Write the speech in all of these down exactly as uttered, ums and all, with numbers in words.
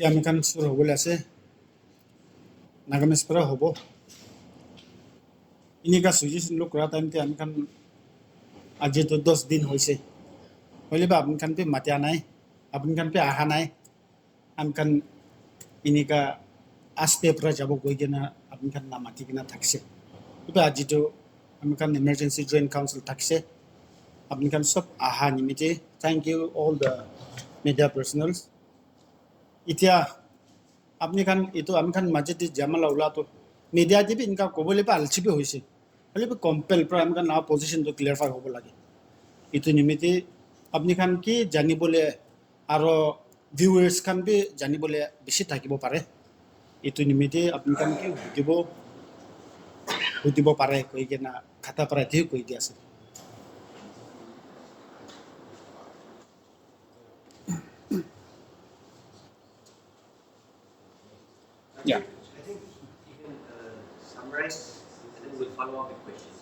Te ami khan shuru hobole ase. Nagamese para hobo. Inika suggestion log kura time te ami khan aji to dos din hoise. Hoile ba apni khan bi matia nai, apni khan bi aha nai. Ami khan inika aste para jabo koi kena apni khan na mati kena thakise. Kiba aji to ami khan emergency joint council thakise. Apni khan sob aha nimite thank you all the media personnels. Itya apni khan itu ami khan maje te jamala ula to media te bi inka kobole pa alchi bi hoise. Hoile bi compel pra ami khan la position to clarify hobo lage. Itu nimite apni khan ki janibole aro viewers khan bi janibole bishi thakibo pare. Itu nimite apni khan ki hudibo hudibo pare koi kena khata para te koi di ase. Yeah. I think you can uh, summarize and then we'll follow up with questions.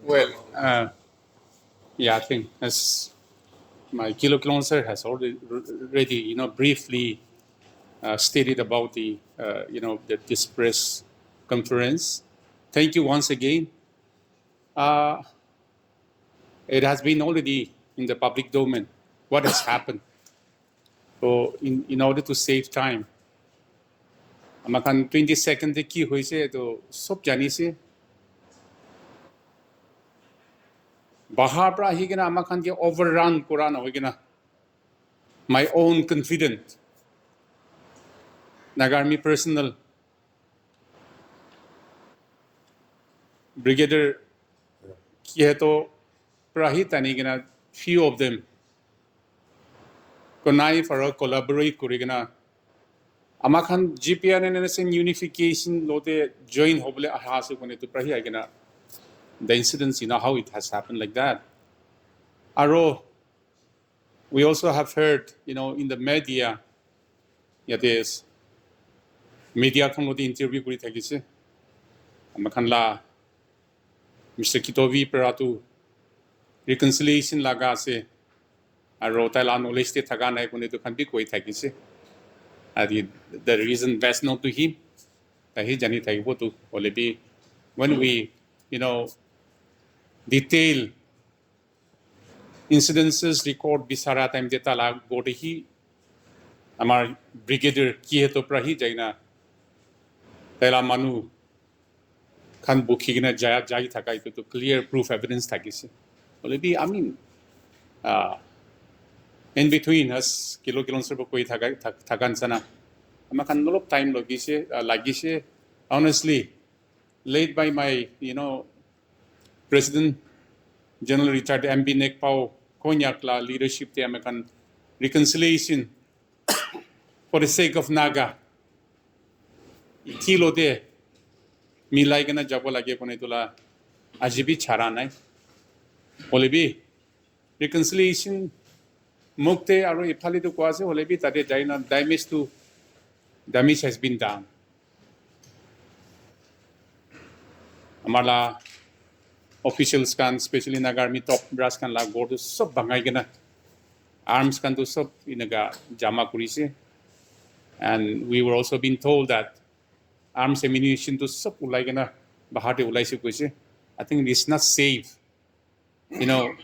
Well, uh, yeah, I think as my Kilo Kilonser has already, already, you know, briefly uh, stated about the, uh, you know, the this press conference. Thank you once again. Uh, it has been already in the public domain what has happened. So in, in order to save time, ama khan twenty second te ki hoise to sob jani se. Bahar pra ahi kena ama khan ke overrun kura na hoi kena my own confident Naga Army personnel Brigadier Kiheto pra hi tani kena few of them connive aro collaborate kuri kena ama khan G P R N N S N unification lote join hobole aha ase kone tu pra hi ai kena the incidents, you know, how it has happened like that. Aro we also have heard, you know, in the media, yate media khan lote interview kuri thakise. Ama khan la Mister Kitovi para tu reconciliation laga ase. Aro tai la knowledge te thaka nai kone tu khan bi koi thakise. Adi, the reason best known to him. Tai hi jani thakibo tu hoile bi when we, you know, detail incidences record bisara time te tala gode hi amar Brigadier Kiheto pra hi jaina tela manu khan bukhi kena jaya jai thaka itu to clear proof evidence thakise. Hoile bi, I mean, uh, in between as Kilo Kilonser bo koi thaka thakan sana ama khan olop time lagise, uh, lagise. Honestly, led by my, you know, President General Retired M B Nekpao Konyak la leadership te ami khan reconciliation for the sake of Naga kilo te milai kena jabo lage kone tula aji bi chara nai. Hoile bi reconciliation mukte aro iphale tu kwa ase hoile bi tate jaina damage tu damage has been done. Amar la officials khan, specially Naga Army top brass khan la ghor tu sob bangai kena arms khan tu sob inaga jama kurise. And we were also being told that arms ammunition tu sob ulai kena bahar te ulaise koise. I think it is not safe, you know,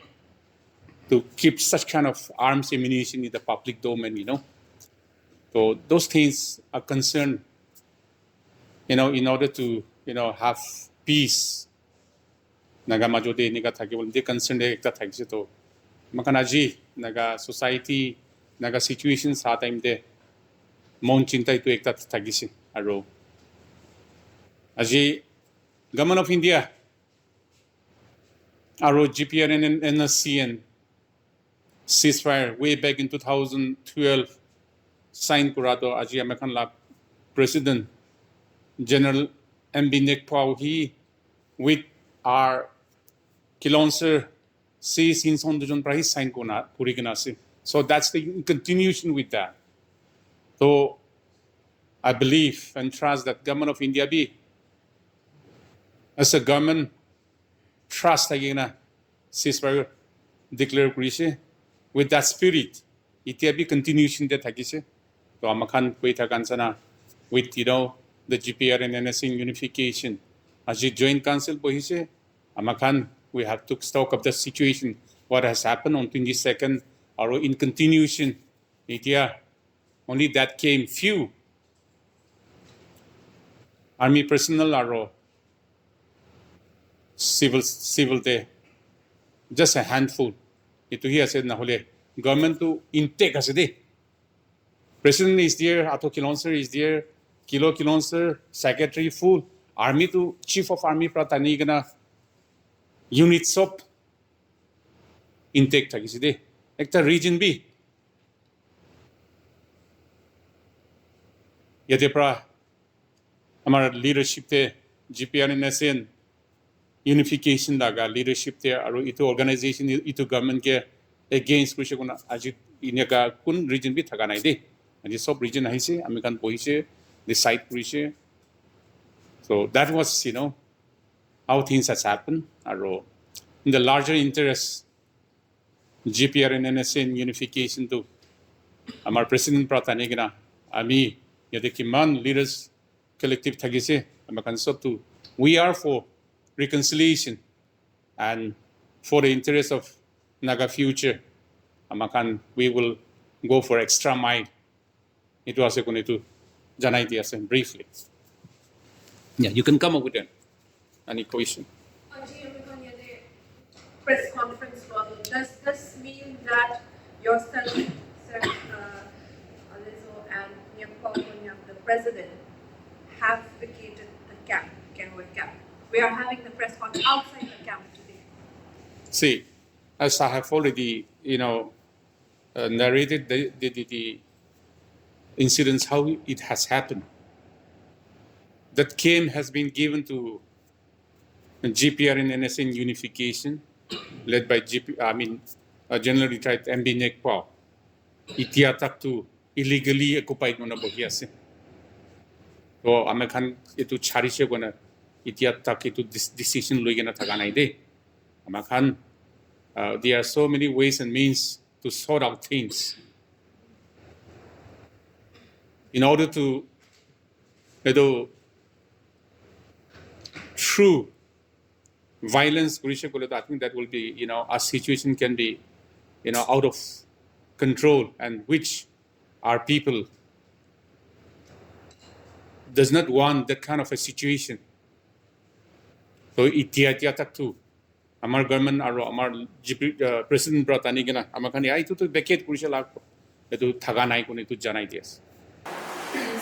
to keep such kind of arms ammunition in the public domain, you know. So those things are concerned, you know, in order to, you know, have peace. Naga majo te enika thaki bole de concern de ekta thakise to. Makhan aji Naga society, Naga situation sa time te mon chinta itu ekta thakise. Aro aji Government of India aro G P R N and N S C N ceasefire way back in two thousand twelve sign kura to aji ami khan la President General M B Nekpao hi with our Kilonser C Sinson dujon pra hi sign kona kuri kena ase. So that's the continuation with that. So I believe and trust that Government of India bi as a government trust thaki kena ceasefire declare kurise with that spirit. Itya bi continuation te thakise. To amakhan koi thakan sana with, you know, the G P R and N S N unification. Aji joint council bohise, amakhan, we have to talk of the situation, what has happened on twenty-second, aro in continuation, itya only that came few army personnel aro civil, civil te, just a handful. Itu hi ase, nahole government tu intact ase de. President is there, Ato Kilonser is there, Kilo Kilonser, secretary full, army tu chief of army pra tani kena unit sob intact thakise de. Ekta region bi yate pra amar leadership te G P R N S N unification laga leadership te aru itu organization, itu government ke against kurise kuna aji ineka kun region bi thaka nai de. Aji sob region ahise, ami khan bohise, decide kurise. So that was, you know, how things has happened. Aru in the larger interest, G P R and N S N unification tu amar president pra tani kena ami yate kiman leaders collective thakise, amakhan sob tu, we are for reconciliation and for the interest of Naga future, amakhan, we will go for extra mile. Itu ase kune itu janai di ase briefly. Yeah, you can come up with an, any question. Aji ami khan yate press conference lua toh, does this mean that yourself, Sir, uh, Alezo and Nyakwa Konyak, the president, have vacated the camp, Gangway camp? We are having the press conference outside the camp today. See, as I have already, you know, uh, narrated the, the, the, the incidents, how it has happened. That camp has been given to G P R and N S N unification, led by G P, I mean, uh, General Retired M B Nekpao. Itia tak tu illegally occupied mona bohi ase. To ami khan itu charise kona itia tak itu dis-, decision loi kena thaka nai de. Ami khan, uh, there are so many ways and means to sort out things. In order to, you know, through violence, kurise koile to, I think that will be, you know, a situation can be, you know, out of control, and which our people does not want that kind of a situation. So, itia, itia tak tu, amar government aro amar G P, uh, president pra tani kena, ami khan ya itu tu vacate kurise la, itu thaka nai kone itu janai di ase.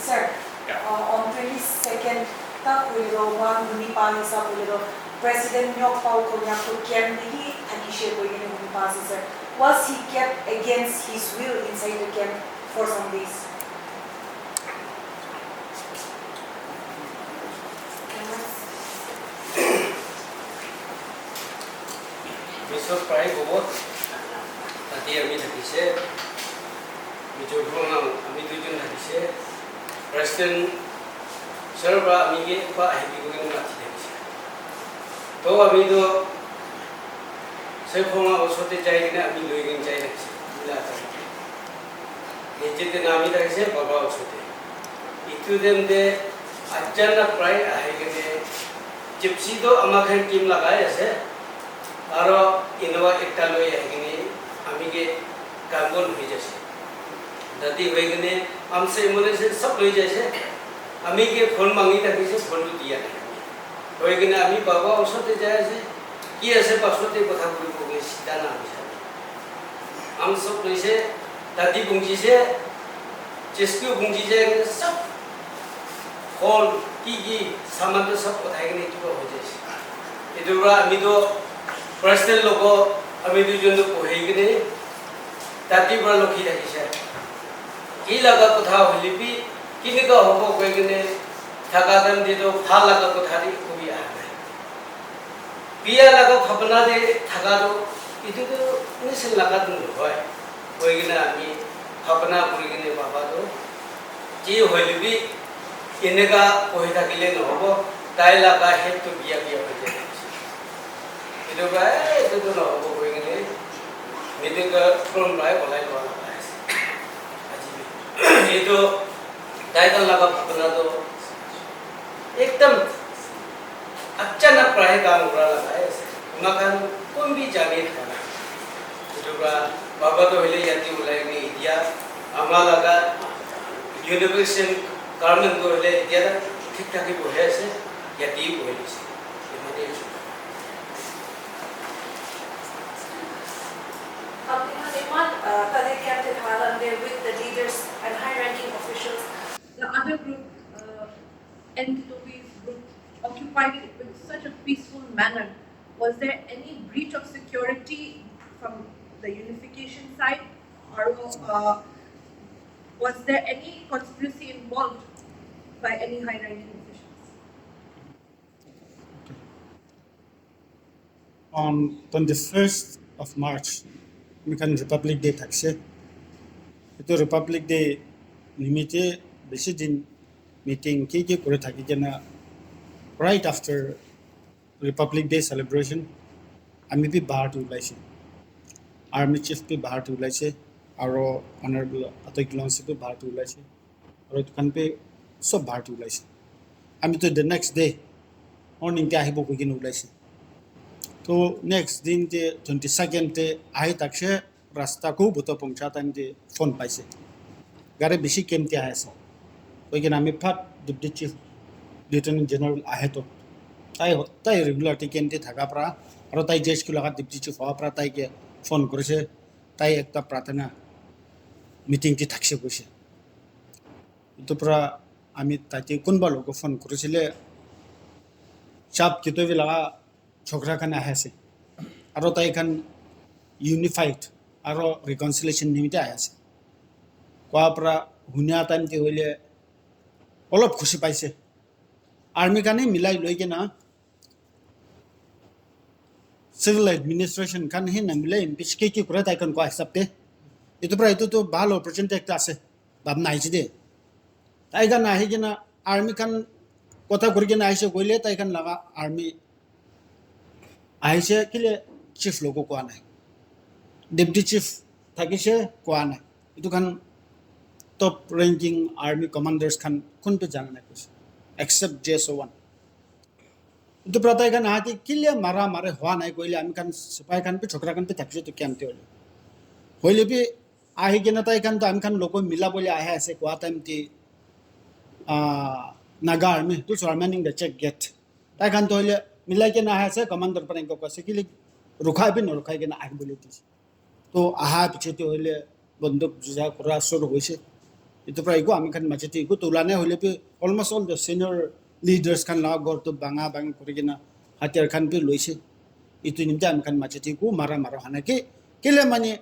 Sir, yeah, uh, on twenty-second tak hoile toh, moikhan huni pa hisab hoile toh, President Nyakwa Konyak tu camp te hi thakise koi kena huni pa ase, sir. Was he kept against his will inside the camp for some days? Mister Prai Gobot, tadi ami thakise, Mijo Bhulnang, ami duijon thakise, President sir pra ami ke pa ahi kena mati thakise. To ami to sir Bhulnang osor te jai kena ami loi kena jai thakise. Mila thakise. Niche te nami thakise baba osor te. Itu time te achanak prai ahi kene gypsy to ami khan team lagai ase. Aro Innova ekta loi ahi kene ami ke gangon hoi jaise. Dadi hoi kene amse mole se sab loi jaise. Ami ke phone mangi thakise, phone to diya nai. Hoi kene ami baba osor te jai ase. Ki ase pastor te kotha kuri bo koi sida na ami sab. Am sob loise, dadi bungji se, chesku bungji se, sob hall, ki ki saman tu sob uthai kene etu pra hoi jaise. Etu pra ami tu personal logo, ami duijon tu bohi kene dadi pra lokhi rakhi se. Ki laga kotha hoile bi, kineka hobo koi kene thaka time te tu bhal laga kotha de eku bi aha nai. Biya laga bhabna te thaka tu, etu tu nishin laga tu nohoi. Koi kena ami bhabna kuri kena bhaba tu, ki hoile bi eneka koi thakile nohobo, tai laga head tu biya biya hoi jai. Etu pra, eh, etu tu nohobo koi kena, meeting ka from bai bolai loa laga ase. Etu title laga bhabana tu ekdam achanak para he kaam kura laga ase. Ama khan kun bi jani thaka nai. Etu para baba tu hoile yate ulai kene etia ama laga unification government tu hoile etia thik thak hi bohi ase, yate hi bohi ase. Imane ase. Apni khan iman, uh, tate camp te thaka time te with the leaders and high-ranking officials, the other group, uh, N T W group, occupied it with such a peaceful manner. Was there any breach of security from the unification side, or, uh, was there any conspiracy involved by any high-ranking officials? On twenty-first of March, ami khan Republic Day thakse. Etu Republic Day nimite bishi din meeting ki ki kuri thaki kena, right after Republic Day celebration, ami bi bahar te ulaise. Army chief bi bahar te ulaise, aro Honorable Ato Kilonser bi bahar te ulaise. Aro etu khan bi sob bahar te ulaise. Ami to the next day morning te ahibo koi kena ulaise. To next din te twenty second te ahi thakse, rasta ko boto pongcha time te phone paise. Gari bishi camp te ahi ase. Koi kena ami phat Deputy Chief Lieutenant General ahe to. Tai, tai regular te camp te thaka para, aro tai J H Q laga Deputy Chief hoa para tai ke phone kurise. Tai ekta pratana meeting te thakse koise. Etu para ami tate kunba logo phone kurisile, chap kitobi laga chokra khan ahi ase, aro tai khan unified aro reconciliation nimite ahi ase. Koa para hunia time te hoile olop khushi paise. Army khan he milai loi kena civil administration khan he namile impeach ki ki kura tai khan koa hisab te. Etu para etu to bhal opportunity ekta ase. Bhabna ahise de. Tai khan ahi kena army khan kotha kuri kena ahise koile tai khan laga army ahise kile chief logo koa nai. Deputy chief thakise koa nai. Etu khan top ranking army commanders khan kun pe jana nai koise. Except J S O one. Etu para tai khan ahate kile mara mare hua nai koile ami khan sipai khan bi chokra khan bi thakise to camp te hoile. Hoile bi ahi kena tai khan to ami khan logo mila bole ahi ase koa time te, ah, Naga army, those who are manning the check gate. Tai khan to hoile milai kena ahi ase, commander para enka koise kile rukhai bi norukhai kena ahi bole dise. To aha piche te hoile banduk juja kura shuru hoise. Etu para ego ami khan mache te ego to lane hoile bi almost all the senior leaders khan la ghor to banga banga kuri kena hatiyar khan bi loise. Etu nimite ami khan mache te ego mara mara hana ke kile mane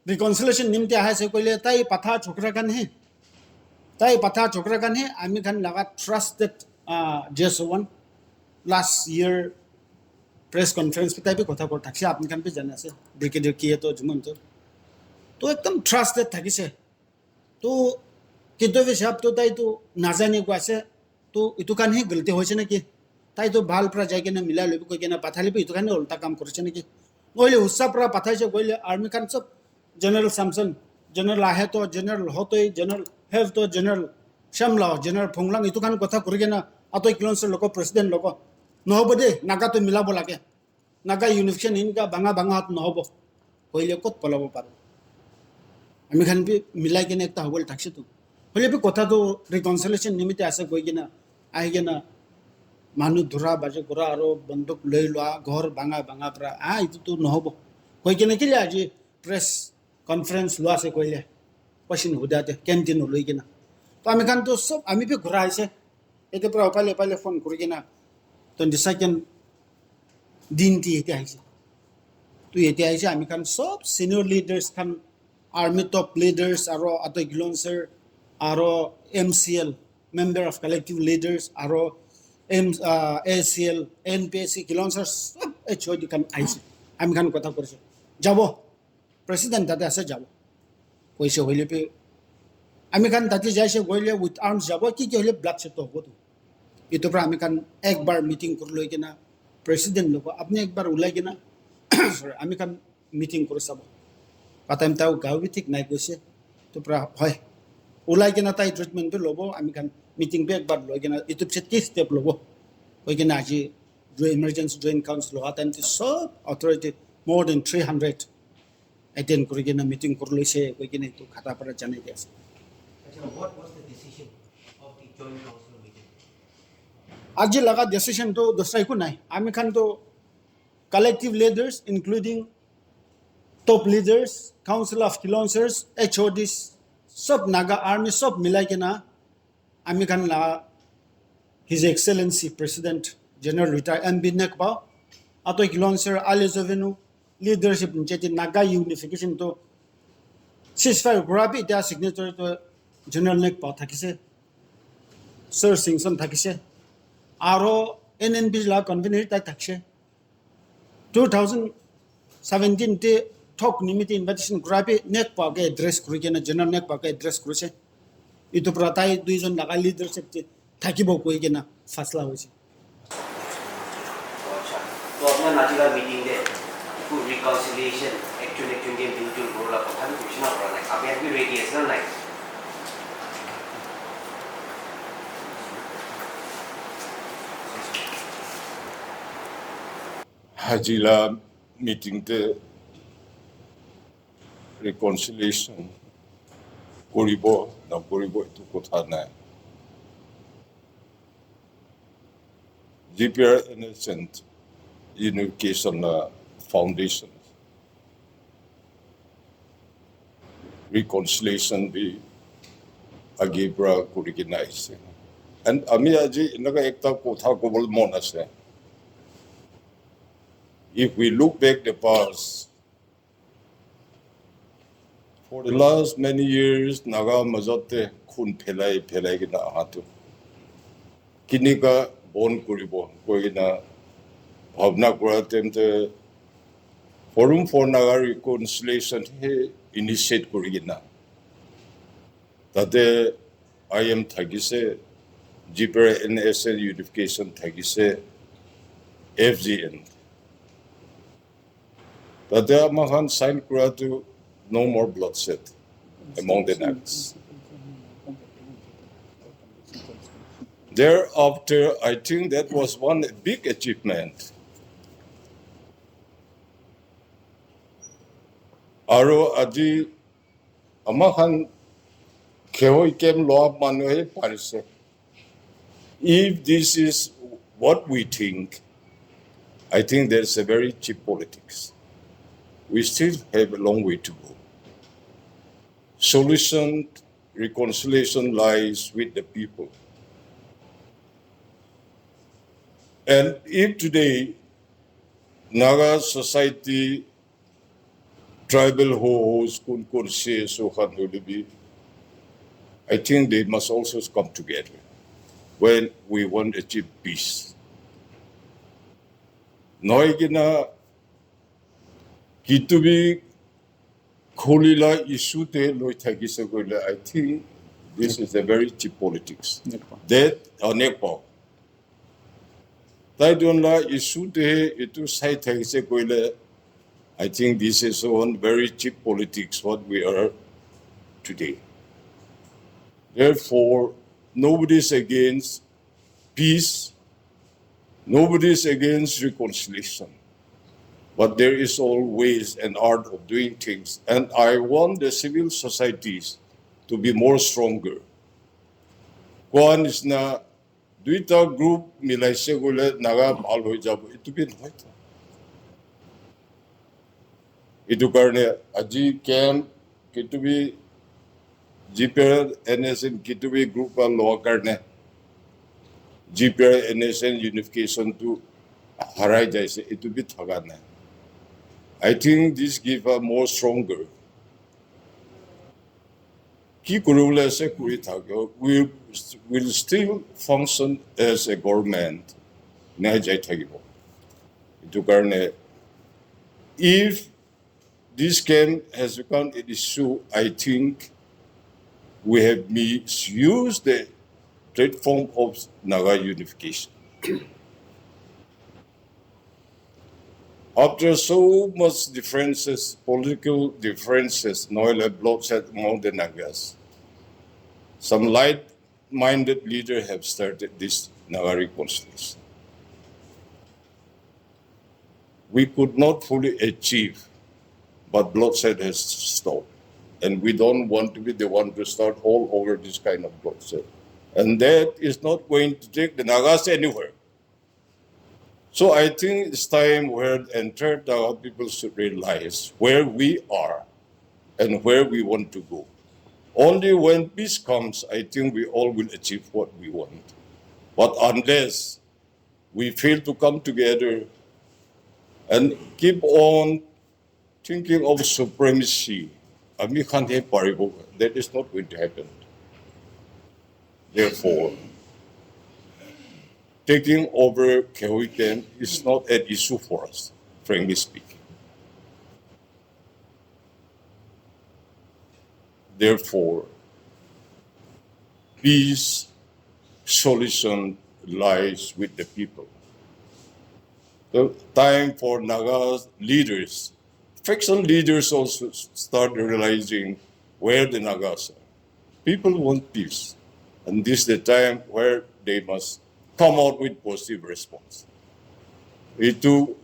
reconciliation nimite aha ase koile tai patha chokra khan he, tai patha chokra khan he ami khan laga trusted, ah, J S O one last year press conference bi tai bi kotha kor thakse, apni khan bi jana ase, Brigadier Kiye to Jumon to. To ekdam trusted thakise. To kitobe sahab to tai to najane ko ase. To etu khan he galti hoise naki? Tai to bhal pra jai kena milai lobi koi kena pathai lebi etu khan he ulta kam korise naki? Nohole usa pra pathaise koile army khan sob General Samson, General Aheto, General Hotoi, General Hefto, General Shamlao, General Phonglang, etu khan kotha kuri kena Atoi Kilonser logo, President logo. Nohobo de, Naga to milabo lage. Naga unification inka banga banga hat nohobo. Koile kot palabo paro. Ami khan bi milai kena ekta hobole thakse to. Hoile bi kotha to reconciliation nimite ase koi kena, ahi kena manu dhura baje kura aro banduk loi loa, ghor banga banga pra, ah, etu to nohobo. Koi kena kile aji press conference loa ase koile, question huda te, canteen loi kena. To ami khan to sob, ami bi ghura aise. Ete pra upale upale phone kuri kena, twenty second din ti ete aise. To ete aise, ami khan sob senior leaders khan, army top leaders, aro Atoi Kilonser, aro M C L, Member of Collective Leaders, aro M, uh, A C L, N P S C Kilonser, sob H O D khan aise. Ami khan kotha korise. Jabo. President tate ase jabo. Koise hoile bi ami khan tate jaise koile with arms jabo, ki ki hoile bloodshed to hobo to. Etu pra ami khan ek bar meeting kuri loi kena president logo apni ek bar ulai kena, sorry, ami khan meeting kuri sabo. Patai tao gao bi thik nai koise. Etu pra hoi. Ulai kena tai treatment bi lobo, ami khan meeting bi ekbar loi kena itu pichot ki step lobo. Koi kena aji jo emergency joint council loa time te sob authority more than three hundred attend kuri kena meeting kuri loise koi kena itu khata para janai di ase. Acha, what was the decision of the joint council meeting? Aji laga decision to dusra eku nai. Ami khan to collective leaders including top leaders, council of kilonserers, H O Ds, sob Naga army sob milai kena ami khan la His Excellency President General Retired M B Nekpa, ato kilonserers, Alice Avenue leadership ncheti Naga unification to ceasefire kura bi ita signature to General Nekpa thakise, Sir Singson thakise, aro N N P la convener tai thakise. Two thousand seventeen te talk nimite invitation kura bi Nekpa ke address kuri kena, General Nekpa ke address kurise. Itu pra tai duijon laga leadership te thakibo koi kena fasla hoise. Acha, to apna najila meeting de ku reconciliation actual actual ke miljul kura la kotha bi kuchna kura nai. Aap ready ase na nai? Aji la meeting te reconciliation koribo na koribo itu kotha nai. G P R N S and unification la foundation reconciliation bi age pra kuri kena aise. And ami aji enaka ekta kotha kobole mon ase. If we look back the past, for the last many years, Naga majot te khun phelai phelai kena aha tu kinika bon kuribo koi kena bhabna kura time te Forum for Naga Reconciliation he initiate kuri kena tate I M thakise, G P R N S N unification thakise, F G N. Tate ama khan sign kura tu no more bloodshed among the Nagas. Thereafter, I think that was one big achievement. Aro aji ama khan khehoi kem loa manu he parise. If this is what we think, I think there's a very cheap politics. We still have a long way to go. Solution, reconciliation lies with the people. And if today Naga society, tribal host, kun kun C S O khan hoile bi, I think they must also come together when we want to achieve peace. Nohoi kena kitu bi khuli la issue te loi thakise koile, I think this is a very cheap politics. That, uh, Nekpa. Tai don la issue te itu sai thakise koile, I think this is one very cheap politics what we are today. Therefore, nobody is against peace, nobody is against reconciliation. But there is always an art of doing things. And I want the civil societies to be more stronger. Koa nisna duita group milaise koile Naga bhal hoi jabo, itu bi nohoi to. Itu karne aji camp kitu bi G P R N S N kitu bi group pa loa karne G P R N S N unification tu harai jaise, itu bi thaka nai. I think this give a more stronger ki kuribole ase kuri thakyo, we will still function as a government nai jai thakibo. Itu karne, if this camp has become an issue, I think we have misused the platform of Naga unification. After so much differences, political differences, noile bloodshed among the Nagas, Some light-minded leaders have started this Naga reconciliation. We could not fully achieve, but bloodshed has stopped. And we don't want to be the one to start all over this kind of bloodshed. And that is not going to take the Nagas anywhere. So I think it's time where the entire Naga people should realize where we are and where we want to go. Only when peace comes, I think we all will achieve what we want. But unless we fail to come together and keep on thinking of supremacy, ami khan he paribo, that is not going to happen. Therefore, taking over Khehoi camp is not an issue for us, frankly speaking. Therefore, peace solution lies with the people. The time for Naga leaders, faction leaders also start realizing where the Nagas are. People want peace, and this is the time where they must come out with positive response. Itu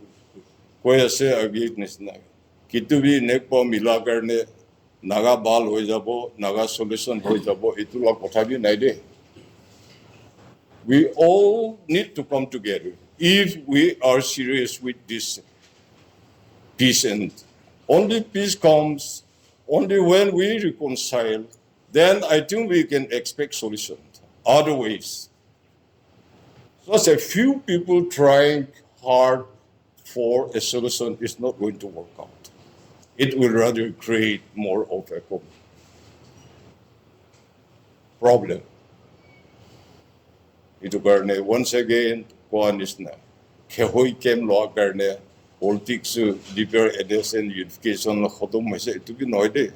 koi ase agi nisna. Kitu bhi nekpa mila karne Naga bal hoi jabo, Naga solution hoi jabo, itu la kotha bhi nai de. We all need to come together if we are serious with this peace. And only peace comes only when we reconcile. Then I think we can expect solution. Otherwise, just a few people trying hard for a solution is not going to work out. It will rather create more of a problem. Problem. Itu karne, once again, koa nisna, Khehoi camp loa karne, politics, deeper understanding, unification la khotom hoise, itu bhi nohoi de.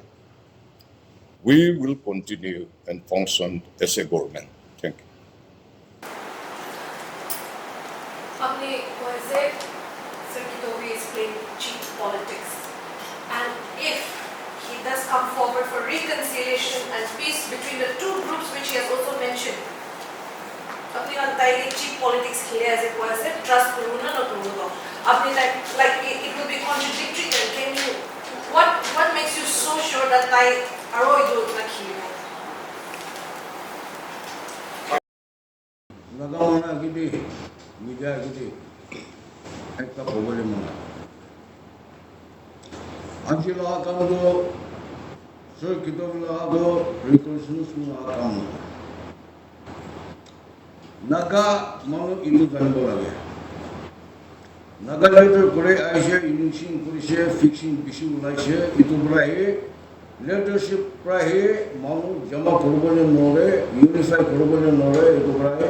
We will continue and function as a government. Thank you. Apni koise, Sir Kitovi is playing cheap politics. And if he does come forward for reconciliation and peace between the two groups which he has also mentioned, apni khan tai ke cheap politics kheli ase koise, trust kuribo na nakuribo. Apni tai, like, it, it will be contradictory then. Can you, what, what makes you so sure that tai aro etu na khelibo? Naga manu agete, media agete ekta kobole mon ase. Aji laga kam toh Sir Kitovi laga toh reconciliation laga kam. Naga manu etu janibo lage. Naga leader kore aise, election korise, fiction bishi ulaise, etu para he leadership para he manu jama kuribole nore, unify kuribole nore, etu para he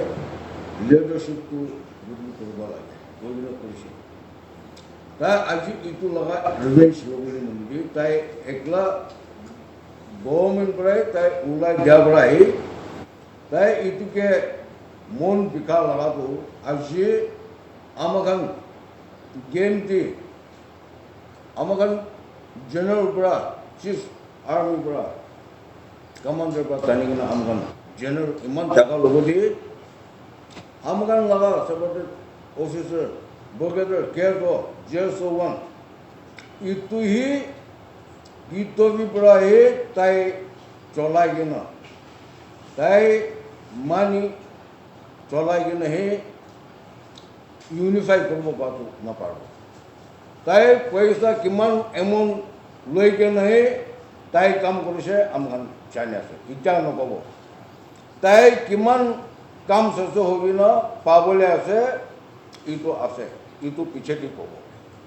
leadership tu budli kuribo lage, koikena korise. Tai aji etu laga revenge lobole manu de, tai ekla government para he tai ulai dia para he, tai etu ke mon bika laga tu aji ama khan game te ama khan general para, chief army para, commander para tani kena ama khan general iman jaga lobo de ama khan laga subordinate officer, brigadier, K S O, J S O one, itu hi Kitovi para he tai cholai kena, tai money cholai kena he unify kuribo patu naparibo. Tai paisa kiman amount loi kena he tai kam korise, ami khan jani ase, itya nokobo. Tai kiman kam sase hobi na pabole ase, itu ase, itu piche di kobo.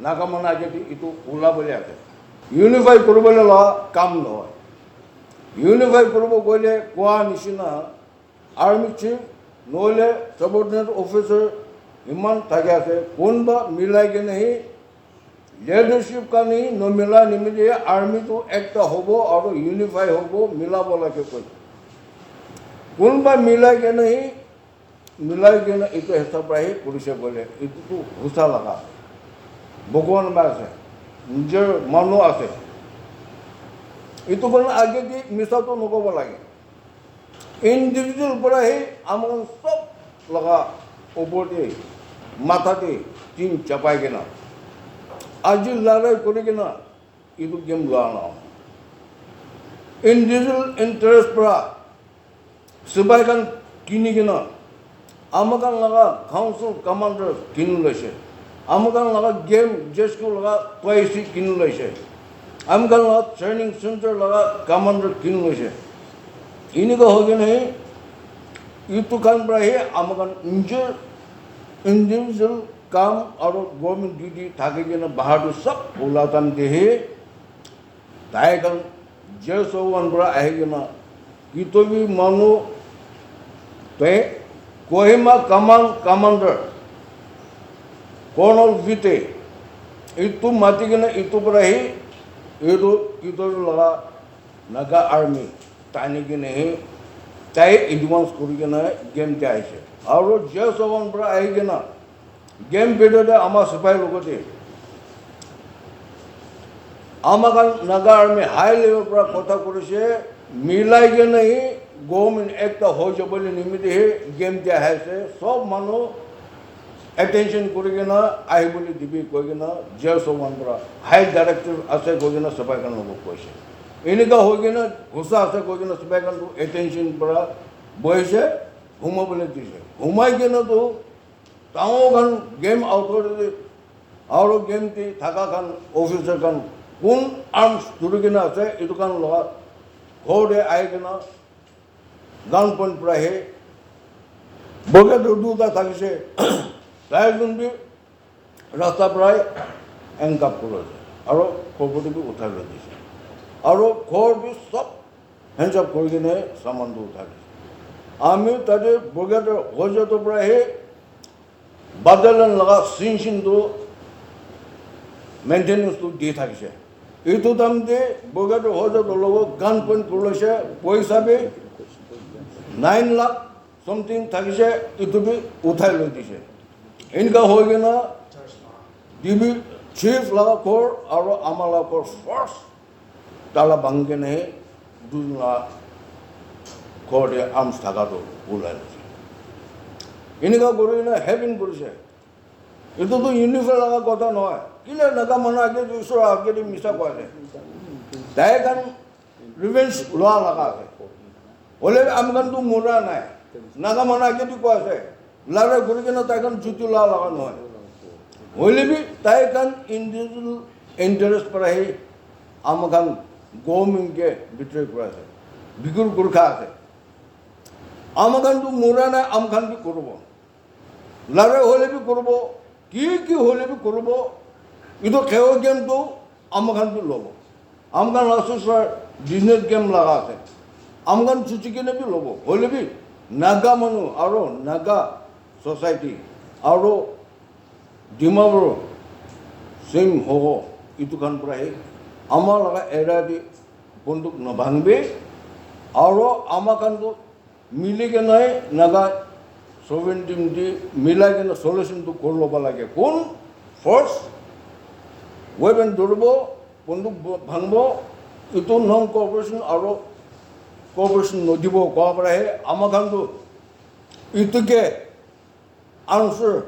Naga manu age di itu ulabole ase. Unify kuribole la kam nohoi. Unify kuribo koile koa nishina army chief nohole subordinate officer iman thaki ase, kunba milai kena he leadership khan he nomila nimile army tu ekta hobo aru unify hobo, milabo lage koi. Kunba milai kena he, milai kena etu hisab para he korise koile, etu tu hosa laga. Bhagwan ba ase, nijor manu ase. Etu khan age di misa tu nokobo lage. Individual para hi amakhan sob laga opor te, matha te tin chapai kena, aji larai kuri kena etu game lua na. Individual interest para sipai khan kini kena amakhan laga council commander kini loise. Amakhan laga game J S Q laga P I C kini loise. Amakhan laga training center laga commander kini loise. Enika hoi kena hi etu khan para hi amakhan nijor individual kam aru government duty thaki kena bahar tu sob ula time te hi tai khan J S O one para ahi kena kito bi manu te Kohima command commander Colonel Vite itu mati kena itu para hi itu itu laga Naga army tani kena hi tai advance kuri kena game te ahise. Aru J S O one para ahi kena game bitor te ama sipai logote ama khan Naga army high level para kotha kurise, milai kena hi government ekta hoi jabo le nimite hi game te ahi ase. Sob manu attention kuri kena ahi bole dibi koi kena J S O one para high director ase koi kena sipai khan logot koise. Enika hoi kena ghusa ase koi kena sipai khan tu attention para boise, huma bole dise. Humai kena tu dangor khan game authority aru game te thaka khan officer khan kun arms dhuri kena ase, etu khan laga ghor te ahi kena gun point para he boga du duta thakise, tai jun bi rasta para handcuff kuri ase aru khopor te bi uthai loi dise aru ghor bi sob handcuff kuri kena saman tu uthai dise. Ami tate boga du hoja tu para he Battalion laga shin shin tu maintenance tu di thakise. Itu time te boga tu hoja tu logo gun point kuri loise, poisa bi nine lakh something thakise, itu bi uthai loi dise. Enika hoi kena D B chief laga ghor aru ama laga ghor first tala bhangi kena he duijun la ghor te arms thaka tu ulai loise. Enika kuri kena happen kurise. Etu tu unify laga kotha nohoi. Kile Naga manu age tu isor age te misa koi ase. Tai khan revenge lua laga ase. Hole bi ami khan tu mura nai. Naga manu age tu koi ase. Larai kuri kena tai khan juti lua laga nohoi. Hole bi tai khan individual interest para he ama khan government ke betray kura ase. Bikur kuri kha ase. Ama khan tu mura nai, ama khan bi kuribo. Larai hole bi kuribo, ki ki hole bi kuribo. Etu kheo game tu ama khan bi lobo. Ama khan lasu sa business game laga ase. Ama khan chuchi kena bi lobo. Hole bi Naga manu aro Naga society aro Dimapur same hobo. Etu khan para he ama laga area te bonduk nabhangbe. Aro ama khan tu mili kena he Naga sovereignty te milai kena solution tu kuri loba lage. Kun force weapon dhuribo, bonduk bo-, bhangbo, etu non cooperation aro cooperation nodibo koa para he ama khan tu etu ke answer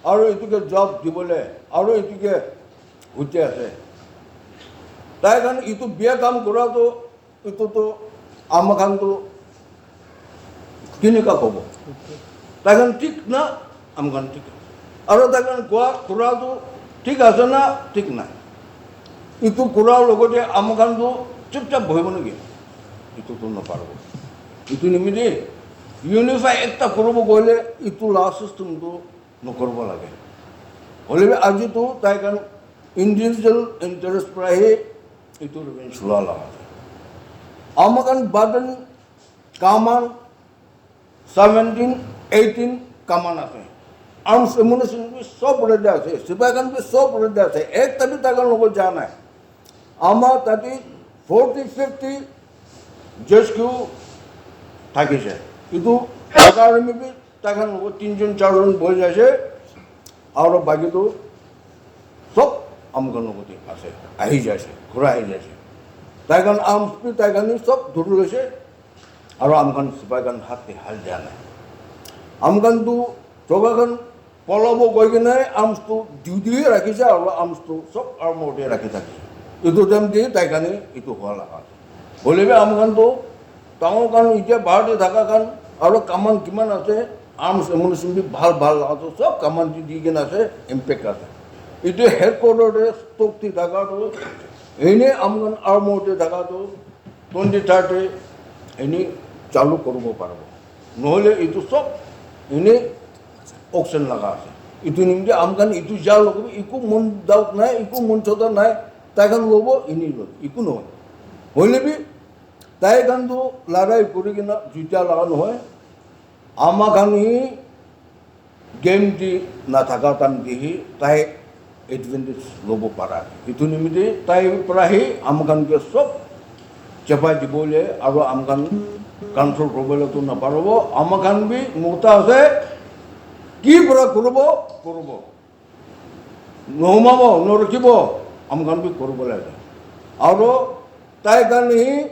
aro etu ke jawab dibole aro etu ke huti ase. Tai khan etu bia kam kura tu etu tu ama khan tu kenika kobo? Tai khan thik na ama khan thik? Aro tai khan koa kura tu thik ase na thik nai? Etu kura logote ama khan tu chupchap bohibo naki? Etu tu naparibo. Etu nimite unify ekta kuribo koile etu la system tu nokoribo lage. Hole bi aji tu tai khan individual interest para he etu revenge lua laga ase. Ama khan badan kaman seventeen, eighteen kaman ase. Arms ammunition bi sob ready ase. Sipai khan bi sob ready ase. Ekta bi tai khan logot ja nai. Ama tate forty, fifty J S Q thakise. Etu Naga army bi tai khan logot tinjon charjon bohi jaise. Aro baki tu sob ama khan logot ase. Ahi jaise. Ghura ahi jaise. Tai khan arms bi tai khan sob dhuri loise. Aro ami khan sipai khan hat te hal dia nai. Ami khan tu choka khan polabo koi kena arms tu duty te rakhi se aro arms tu sob armor te rakhi thake. Etu time te tai khan etu hua laga ase. Hoile bi ami khan tu dangor khan itya bahar te thaka khan aro kaman kiman ase, arms ammunition bi bhal bhal laga tu sob kaman te di kena ase, impact ase. Etu headquarter te stock te thaka tu ene ami khan armor te thaka tu twenty thirty ene chalu kuribo paribo. Nohole etu sob ene auction laga ase. Etu nimite ami khan etu ja logo bi eku mon doubt nai, eku mon chota nai, tai khan lobo ene lobo, eku nohoi. Hoile bi tai khan tu larai kuri kena jutia laga nohoi. Ama khan hi game te nathaka time te hi tai advantage lobo para. Etu nimite tai para hi ami khan ke sob chapai dibole aro ami khan control kuribole tu naparibo. Ami khan bi mota ase, ki para kuribo, kuribo. Nohomabo, norukhibo, ami khan bi kuribo lage. Aro tai khan hi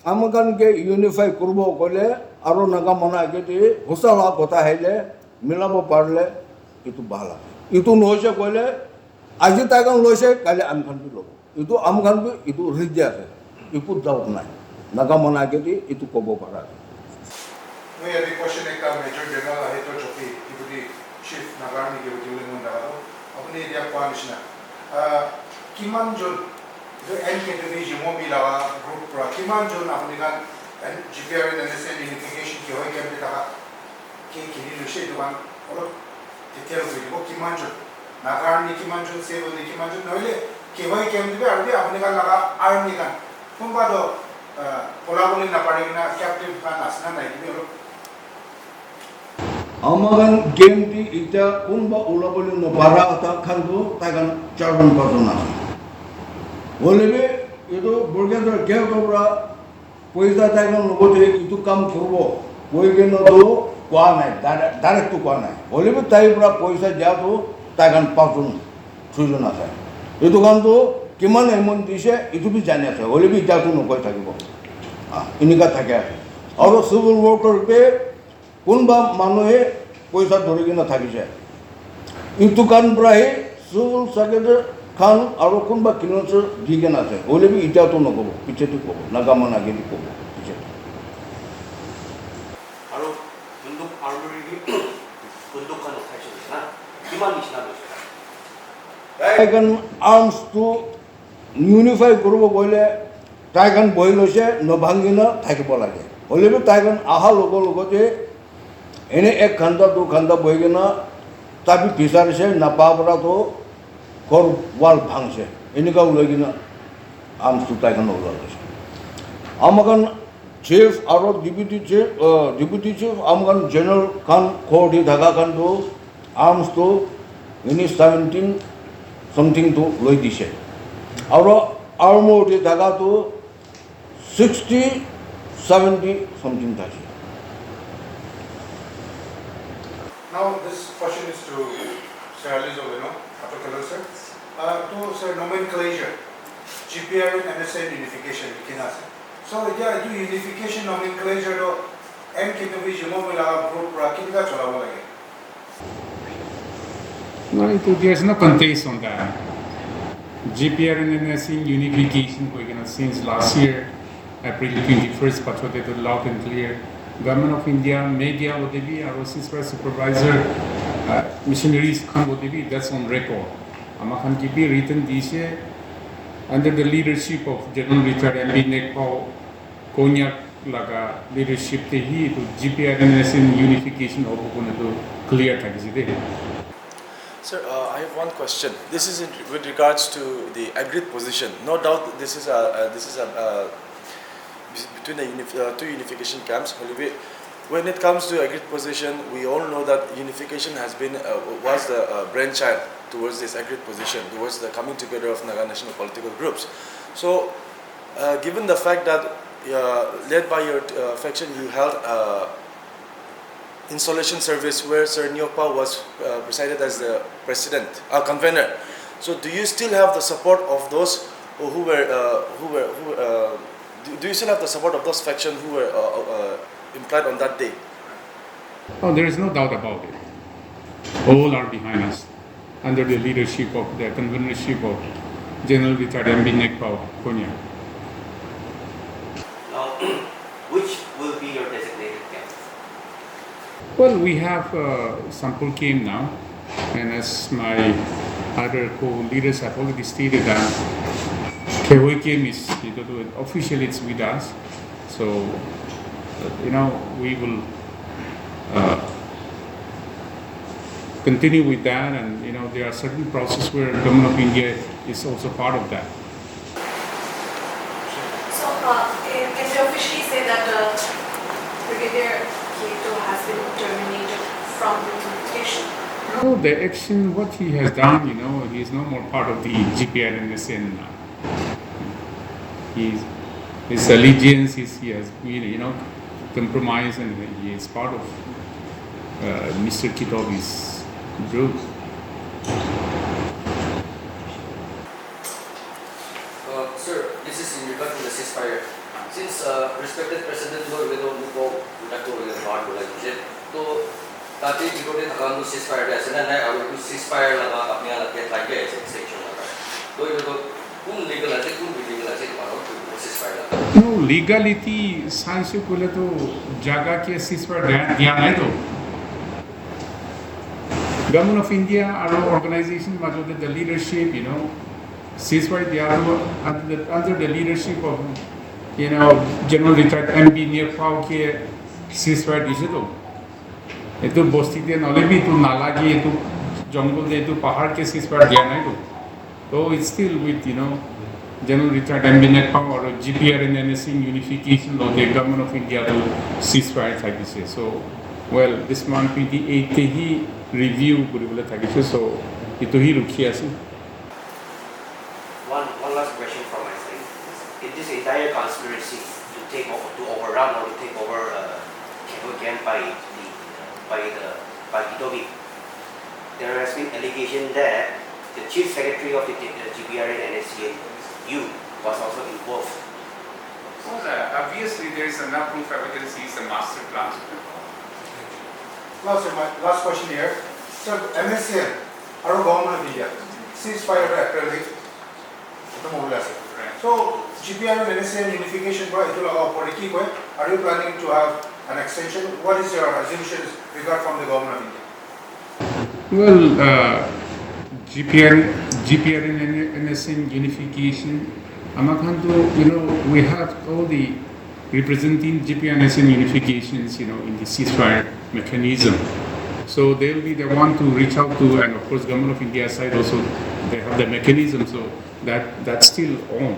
ami khan ke unify kuribo koile, aro Naga manu age te hosa la kotha ahile, milabo parile, etu bhal ase. Etu nohoise koile, aji tai khan loise, kali ami khan bi lobo. Etu ami khan bi etu ready ase. Eku doubt nai. Naga manu age te etu kobo para ase. Moi yate question ekta Major General Ahito Chopi, Deputy Chief Naga Army ke sudibole mon thaka tu, apuni etia koa nishina, ah, kiman jon etu N K T V Jimobi laga group para kiman jon apuni khan N-, G P R N N S N unification ke hoi kena thaka ke kini lushi etu khan olop detail koi dibo, kiman jon Naga army, kiman jon save hoile, kiman jon nohole, ke hoi kena dibo, aru bi apuni khan laga army khan kunba to, ah, pola bole napari kena captive khan ase na nai, etu bi olop Ama khan game te itya kunba ulabole nopara ta khan tu tai khan charjon pajon ase. Hoile bi etu Burgender Gate pra poisa tai khan logote etu kam kuribo koi kena tu koa nai, direct, direct tu koa nai. Hoile bi tai pra poisa dia tu tai khan pajon, soijon ase. Etu khan tu kiman amount dise etu bi jani ase. Hoile bi itya tu nokoi thakibo. Ah, enika thake ase. Aru civil worker ke kunba manu he poisa dhori kena thakise. Etu khan pra he civil secretary khan aru kunba kilometer di kena ase. Hoile bi itya tu nokobo, piche tu kobo, Naga manu age di kobo, piche tu. Aru bunduk armory bi bunduk khan uthai chhe na, kiman nishina loise? Tai khan arms tu unify kuribo koile tai khan bohi loise, nobhangi na thakibo lage. Hoile bi tai khan aha logo logote ene ek ghanta, du ghanta bohi kena tabi bisarise, napa para to ghor wall bhangse. Enika ulai kena arms tu tai khan ulai loise. Ama khan chief aro deputy chief, uh, deputy chief, ama khan general khan ghor te thaka khan tu arms tu eni seventeen something tu loi dise. Aro armor te thaka tu sixty, seventy something thakise. Now this question is to Sir Alizo Leno, Ato Kelo sir. Uh, to sir, nomenclature, G P R N N S N unification likhi na ase. So, etia etu unification nomenclature to N K T V Jimobi laga group pra kineka cholabo lage? No, it, there's no contest on that. G P R N N S N unification koi kena since last year, April twenty-first, pachote to loud and clear. Government of India, media wote bi, aro ceasefire supervisor, uh, missionaries khan wote bi, that's on record. Ama khan ki bi written dise, under the leadership of General Retired M B Nekpao, Konyak laga leadership te hi etu G P R N S in unification hobo koina etu clear thakise de. Sir, uh, I have one question. This is in, with regards to the agreed position. No doubt this is a, uh, this is a, uh, between the unif-, uh, two unification camps. However, when it comes to agreed position, we all know that unification has been, uh, was the, uh, brainchild towards this agreed position, towards the coming together of Naga national political groups. So, uh, given the fact that, uh, led by your, uh, faction, you held, uh, installation service where Sir Nyokpa was, uh, presided as the president, uh, convener. So do you still have the support of those who were, uh, who were, who, uh, Do, do you still have the support of those factions who were uh, uh, implied on that day? Oh, there is no doubt about it. All are behind us under the leadership of the convenership of General Retired M B Nekpao Konya. Now, which will be your designated camp? Well, we have uh, Sampul camp now, and as my other co-leaders have already stated that Khehoi camp is, you know, officially it's with us. So, uh, you know, we will uh, continue with that, and you know, there are certain processes where Government of India is also part of that. So, uh, can can you officially say that uh, Brigadier Kieto has been terminated from the notification? No, the action, what he has done, you know, he is no more part of the G P R N S N now. He's, his allegiance is, he has, you know, compromised, and he is part of uh, Mister Kitobi's group. Uh, sir, this is in regard to the ceasefire. Since uh, respected President Lord Widow Muko Widato Lord Bola, to তাতে ভিতৰতে থকা মানুহ চিজ ফায়াৰতে আছে নে নাই আৰু এইটো চিজ ফায়াৰ লগা আপুনি ইয়াতে থাকে আছে এক্সটেনশ্যন লগা তো এইটো কোন লিগেল আছে কোন ইলিগেল আছে তোমালোকৰ চিজফায়াৰ লগা No, legality চাইছো ক'লেতো জাগা কিয় চিজফায়াৰ দিয়া দিয়া নাইতো। Government of India আৰু অৰ্গেনাইজেশ্যন মাজতে the leadership, you know, ceasefire দিয়াটো under the, under the leadership of, you know, General Retired M B Nekpao কে চিজফায়াৰ দিছেতো। এইটো বস্তিতে নহ'লে বি এইটো নালাগে, এইটো জংঘলতে, এইটো পাহাৰকে চিজফায়াৰ দিয়া নাইতো। So it's still with, you know, General Retired M B Nekpao আৰু G P R N N S in unification লগতে Government of India টো চিজফায়াৰ থাকিছে। So, well, this month twenty eight তে হি ৰিভিউ কৰিবলৈ থাকিছে। So, এইটো হি ৰখি আছে। One, one last question from my side. In this entire conspiracy to take over, to overrun or to take over uh, Khehoi camp by the by the by Kitobi, there has been allegation that the chief secretary of the, the G P R N N S C N U was also involved. Well, uh, obviously, there is enough proof evidence he is a master blaster. Last, my last question here. Sir, M S C N আৰু গভৰ্ণমেণ্ট অফ ইণ্ডিয়া চিজ ফায়াৰ এটা এপ্ৰিল খতম হ'বলৈ আছে। চ' জি পি আৰ এন এন এছ চি এন ইউনিফিকেশ্যন পৰা এইটো লগা ওপৰত কি কয়? Are you planning to have an extension? What is your assumptions regard from the government of India? Well, uh, G P R, G P R N N S N unification, Amakanto, you know, we have all the representing G P R N S N unifications, you know, in the ceasefire mechanism. So they'll be the one to reach out to, and of course, Government of India side also, they have the mechanism, so that that's still on.